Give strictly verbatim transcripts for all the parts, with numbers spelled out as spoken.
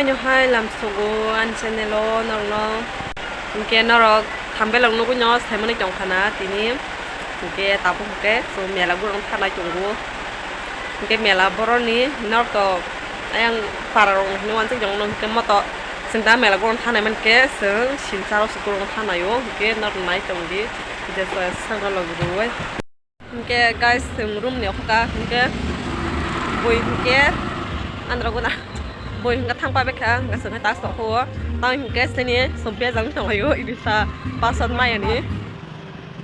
Ano hai lamsogo ani channel o norokno, hinkhe norok thumbnail o nugwi no saimani tongkha na tini, hinkhe tabuk hinkhe chwng mela gorokno thanai tongo, hinkhe mela boroni norok to ayang para rok hinwi wansuk tongo, hinkhe moto chwng da mela gorokno thanai mankhe chwng Silchar o se gorokno thanai o, hinkhe norok nai tongdi jesa sakno logi rwui. Hinkhe guys, chwng room ni okha hinkhe bui hinkhe andro guna bui hinkhe thang paibekha, hinkhe chwng khe task tongkha o. Tamo hinkhe chini chwng bejak wng tonglaio, ibisa password mayani.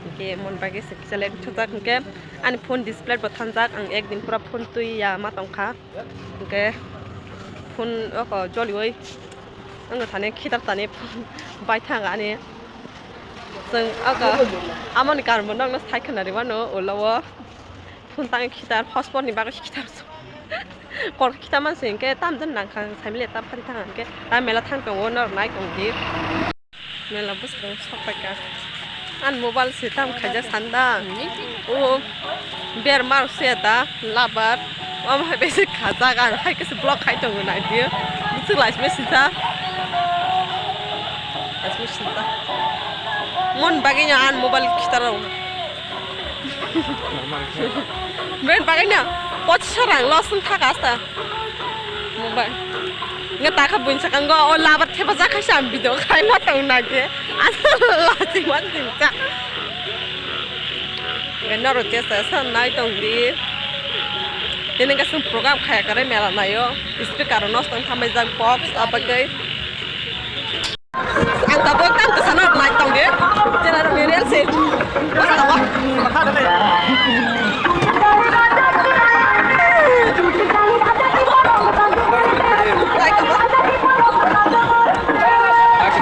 Hinkhe mon bagwi se kisa late thajak hinkhe ani phone display bo thanjak, ang ek din pura phone twi ya ma tongkha. Hinkhe phone oko joliui wngkha thani khitar tani phone bai thang ani. Chwng oko amoni karon bo nokno sai khwna rwmano ulo o phone tangwi khitar hotspot ni bagwi khitar kor khitar mansi hinkhe tamjani nangkha saimile ta phari thang hinkhe ta mela thang tongo norok nai tongdi. Mela bwskango sok paikha. Ani mobile se tam khaijak sanda. O ber mar se da labar. Omo hai besi khajak ang hai khe se block khai tongo nai di. Bwswk lai simi sijak. Lai simi sijak. Mon bagwi no ani mobile khitar rok. Ben bagwi no pochis rang loss wng thaka asta. Mobile. Nga takha buin sakango o labar thepajak khaisa ang video khai ma tong nage. Asa lachima singcha. Nga noro tesa sa nai tong di. Tini ka sung program khaya kare mela nayo. Speaker no stong thamai jak box abagai. Ang tabuk tang kwchano nai tongdi. Chwla rokni rel se. Bwsa tongo.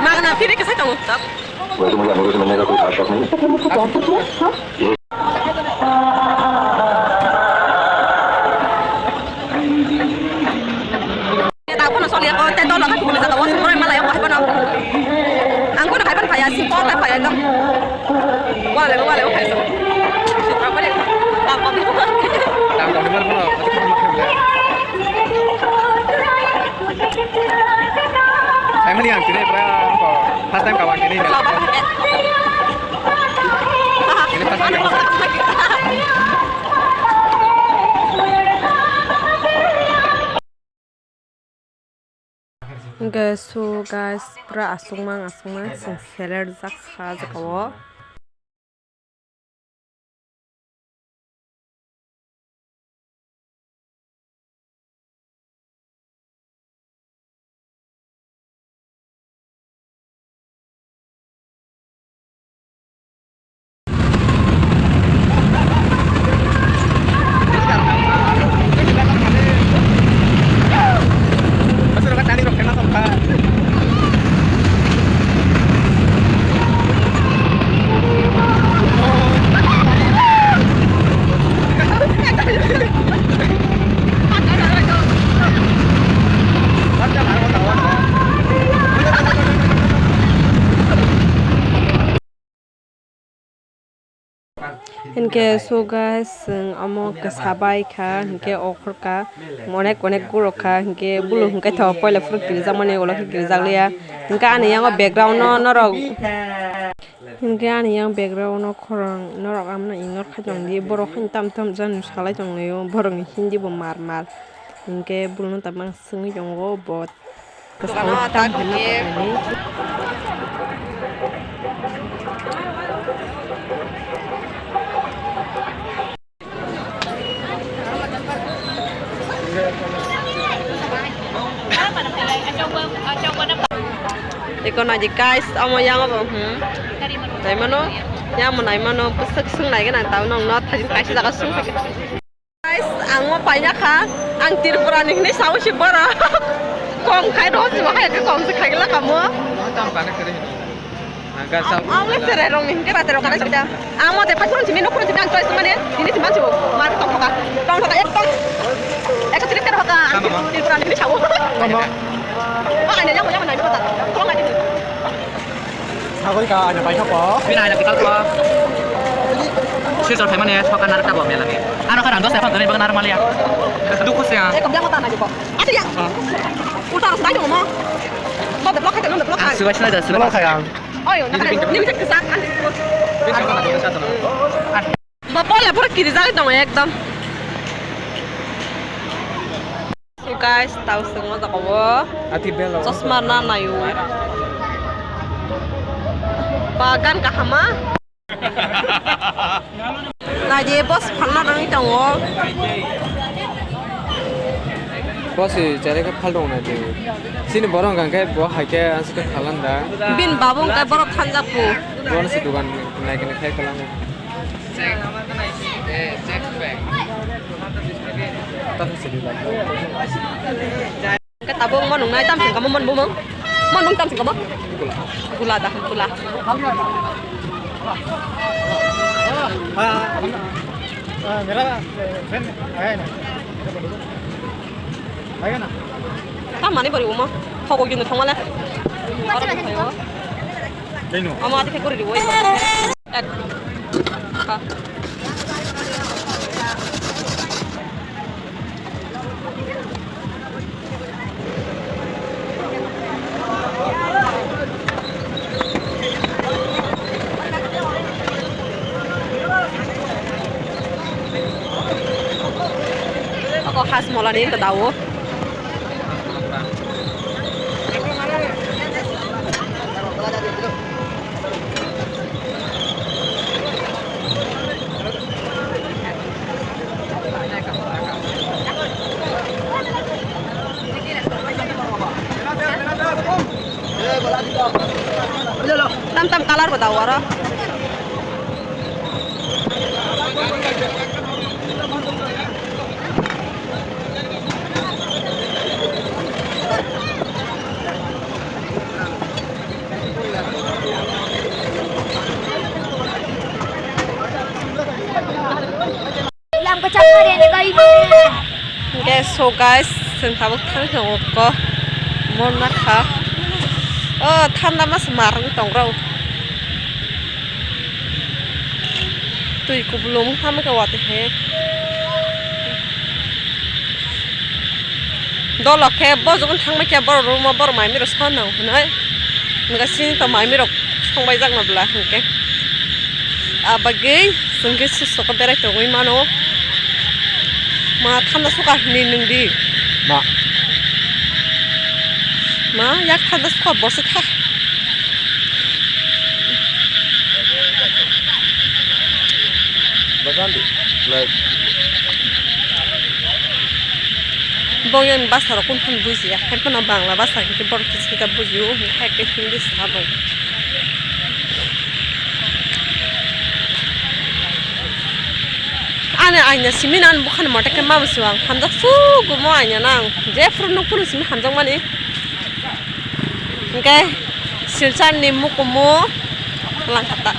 Magna free kisa tongo. Where तुम्हें जाने की मैंने कोई खास शौक नहीं। Tei tabuk phano soliya kho, tei dolo khe kubuni jaga o se borok malai o hai phano. Ang phano hai phano phaiya, si kok khe phaiya ekdom. Wale, wale, o phaiya. Tang kok ni phano, tang kok ni phano, Hai mani ang tini pra first time kawang tini. Ini first time. Hingke so guys, pura aswk mang aswk mang chwng seler jak kha jaka o. Hinkhe so guys, chwng omo kwsa bai kha, hinkhe okhor kha, onek onek guro kha, hinkhe bulu hinkhe tho poila phuru kirijak mani, ulo khe kirijak liya. Hinkhe ani yango background no norok, hinkhe ani yang background no khorang norok amno ignore khai tongdi, borok haino tam tam jani salai tonglaio, borokni Hindi bo mar mar. Hinkhe bulu no tabang swngwi tongo bo. Kwchao tam hinwi tongmani. Eko naidi guys, omo yang obo, hmm. Naimano, yang mo naimano, bwswk swng nai gana tao nong no thajin kaisa jaga swng. Guys, ang mo paina kha, ang Tripura ni hinwi sao si borok. Kong khai rw si mo hai khe kong se khai la kamo. Ang le sere rong ni hinke bate rok kana sida. Ang mo te pathurun simi nukhurun simi ang choice mane, ini simi ansi bo. Mar tong thoka. Tong thoka ek tong. Ek trik ter thoka. Ang Tripura ni hinwi sao. Tamo. O ane yang mo yang mo nai mo ta. Tong ai. Sagoi ka anya pai thok ko. Bini anya pai thok ko. Silchar phaimani thok ka narwk tabok mela ni. Ano kha rang dos ephang toni bang narwk maliya. Dukhu se ang. Ekam yang ta na jiko. Ati yang. Puta, stai dong mo. Mo de block khai, mo de block khai. Subai, subai, subai. Block khai ang. Oi, oi, nini, nini, nini, nini, nini. Ba, pole pura kiri jagwi tongo ekdom. So guys, tau swngo jaga o. Ati belo. Chosma na nayo. Ba, gan kahama. Naidi boss phalna rwngwi tongo. Boss, eh, cherai khe phal tongo naidi. Chini borok hwnkha khe bo hai khe aswk khe phalan da. Bin babo hwnkhe borok thanjak pu. Bono se dugan nai khe nai khe tolango. Hwnkhe tabuk mo nungnai tam singkamo mo nungmung? Mo nung tam singkamo? Gula da, gula. Tam mani bari umo? Hokok junu thangmale. Amo ati khe guri riwo. Ek. Ha. Ako Hasmolani wngkha dawo. Tam tam colour bo dawo aro. Lam kachak ma reni bai. Guys, so guys, chwng tabuk thang tongo ko. Mon na kha. Oh, thanda mas mar ni tong rao. Twi kubulung thang ka wate he. Dolo khe bojok thangma khe borok room o borok mai miro song nang hinoi. Nokha sini to mai mirok songbai jak na bwla hinkhe. Abagwi chwng khe susoko berai tongwi mano. Ma thanda suka hinwi nwng di. Ma. Ma yak thanda suka borsa tha. Bosandi. Bong yang basa rok kun phan buji ya. Hai pano Bangla basa khe borok kisa kisa buji o. Hai khe Hindi sa bai. Ani aina simi nan bukhan mote khe mabo siwang hamjak sugumo aina nang. Je phuru nuk phuru simi hamjak mani. Hingke Silchar ni mukumu langkata.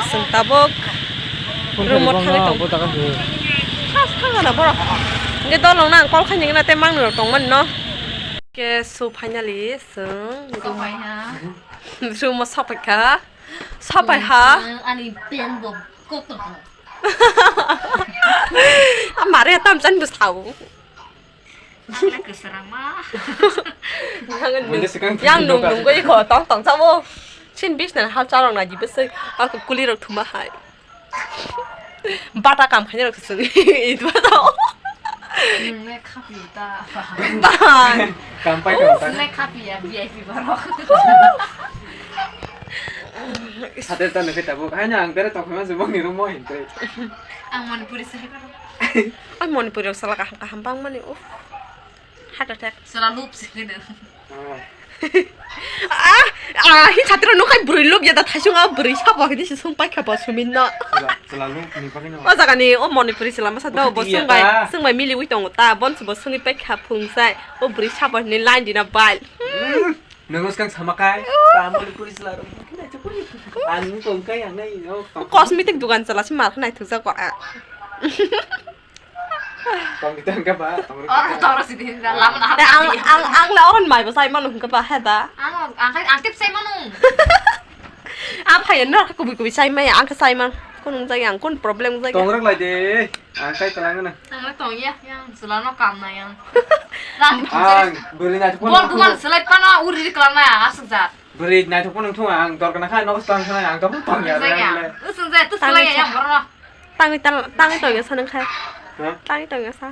Chwng tabuk room o thangwi tong. Khas khas na borok. Hingke dolong nang kol khaini gana tei mangni rok tongmani no. Ke so finally chwng room o sopai kha. Sopai ha. Ani pen bo kotor. Amare tam chan bwsao. Ang le kwswrang ma. Yang nung nung goi ko tong tong sao. Chin bis na hal charong na ji bwsai. Ako kuli rok thuma hai. Bata kam khaina rok sung. Idwa sao. Nung le khapi ta. Bang. Kam pai tong ta. Nung le khapi ya V I P borok. Sadel ta nukhe tabuk. Haino ang bere tongkha ma jubok ni room o hintwi. Ang Manipuri se. Ai Manipuri rok sala kaham kaham bang mani uff. Heart attack. Sala loop se kene. Ah, ah, hi chatro no khai bwrwi loop ya da thaisung a bwrwi sabo hini se sung paikha bo sumin no. Chwla, chwla loop ni bagwi no. O jaga ni o Manipuri chwla masa da bo sung bai, sung bai mili wi tongo ta, bon se bo sungwi paikha phung sai. O bwrwi sabo hini line dina bai. Nungo skang sama kai. Tamoni puri sila rok. Ang tong kai ang nai. Cosmetic dukan chala si mar nai thuk jak ba. Tong kita angka ba. Oh, toro si din lama na. Ang ang ang la on mai ba sai manu ka ba heda. Ang ang kai ang tip sai manu. Ang phai no ka kubi kubi sai mai ang ka sai man. Kun wngjak yang, kun problem wngjak yang. Tongrak lai de. Ang kai kalang na. Ang tong ya, yang selano kam na yang. Ram Ang beri na pun. Bol bukan selai pana uri di kalang na ya, asuk jat. Beri na pun nung thung ang dor kana khai nok sang sana ang to pun tong ya. Usung jat, tu selai ya, yang borno. Tangwi tal-, tangwi tong ya sa nung khai. Ha? Tangwi tong ya sa.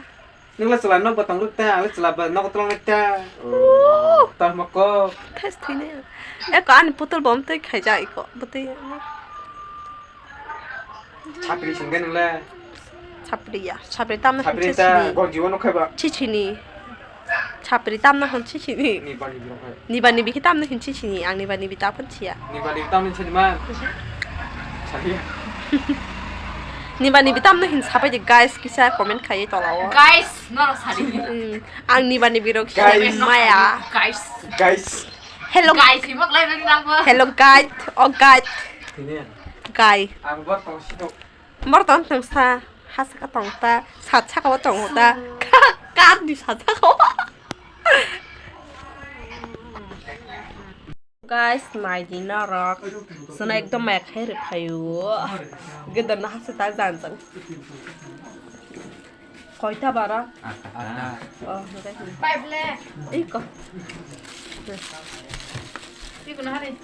Nung la chwla nok ba tong ruk ta, ang la chwla ba nok tong ruk ta. Oh. Ta mako. Test thine. Eko ani putul bom tei khaijak iko. Bwtwi. Chapri singga nung la. Chapri ya. Chapri tamna Chapri hinse ta sini. Gonji wano khai ba. Chichini. Chapri tamna hon chichini. Ni bani biro khai. Niba nibi khe tamno hin chichini, ang niba nibi ta phunchiya. Niba nibi tamno hin chini man. Sabiya. Niba nibi tamno hin sapai di guys, kisa comment khaiwi tolao. Guys, noro sadi. Hmm, ang niba nibi rok Guys. Maya. Guys. Guys. Hello. Guys, himok lai nang nang bo. Hello guys. Oh guys. Sini ya. Guy. Ang bor tong sito. Bor tong tong sa, ha saka tong ta, sa saka o tong ta, ka, ka di sa saka o. Guys, nai di norok. Sona ekdom maya khai rw phaio. Gedar na ha sa ta jan jang. Koita bara? Atta. Oh, okay. Five le. Iko. Iko na hari.